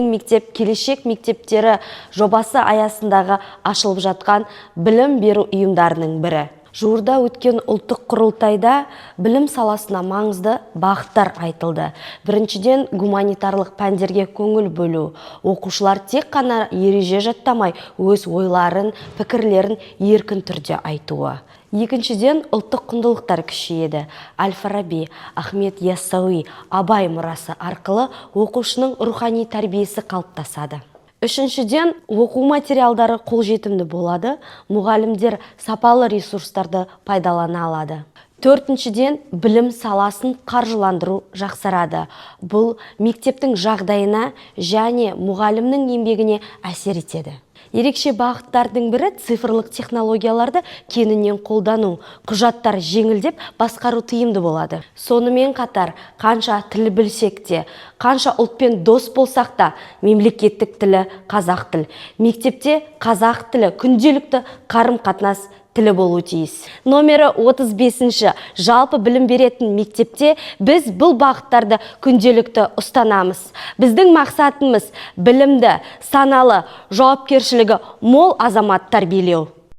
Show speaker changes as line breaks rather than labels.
Мектеп «Келешек мектептері» жобасы аясындағы ашылып жатқан білім беру ұйымдарының бірі. Жуырда өткен ұлттық құрылтайда білім саласына маңызды бағыттар айтылды. Біріншіден, гуманитарлық пәндерге көңіл бөлу. Оқушылар тек қана ереже жаттамай, өз ойларын, пікірлерін еркін түрде айтуы. Екіншіден, ұлттық құндылықтар күшейеді. Әл-Фараби, Ахмет Яссауи, Абай мұрасы арқылы оқушының рухани тәрбиесі қалыптасады. Үшіншіден, оқу материалдары қолжетімді болады, мұғалімдер сапалы ресурстарды пайдалана алады. Төртіншіден, білім саласын қаржыландыру жақсарады. Бұл мектептің жағдайына және мұғалімнің еңбегіне әсер етеді. Ерекше бағыттардың бірі – цифрлық технологияларды кеңінен қолдану. Құжаттар жеңілдеп, басқару тиімді болады. Сонымен қатар, қанша тіл білсек те, қанша ұлтпен дос болсақ та, мемлекеттік тілі – қазақ тіл. Мектепте қазақ тілі күнделікті қарым-қатынас тілі болуы тиіс. Номері 35-ші жалпы білім беретін мектепте біз бұл бағыттарды күнделікті ұстанамыз. Біздің мақсатымыз – білімді, саналы, жауапкершілігі мол азамат тәрбиелеу.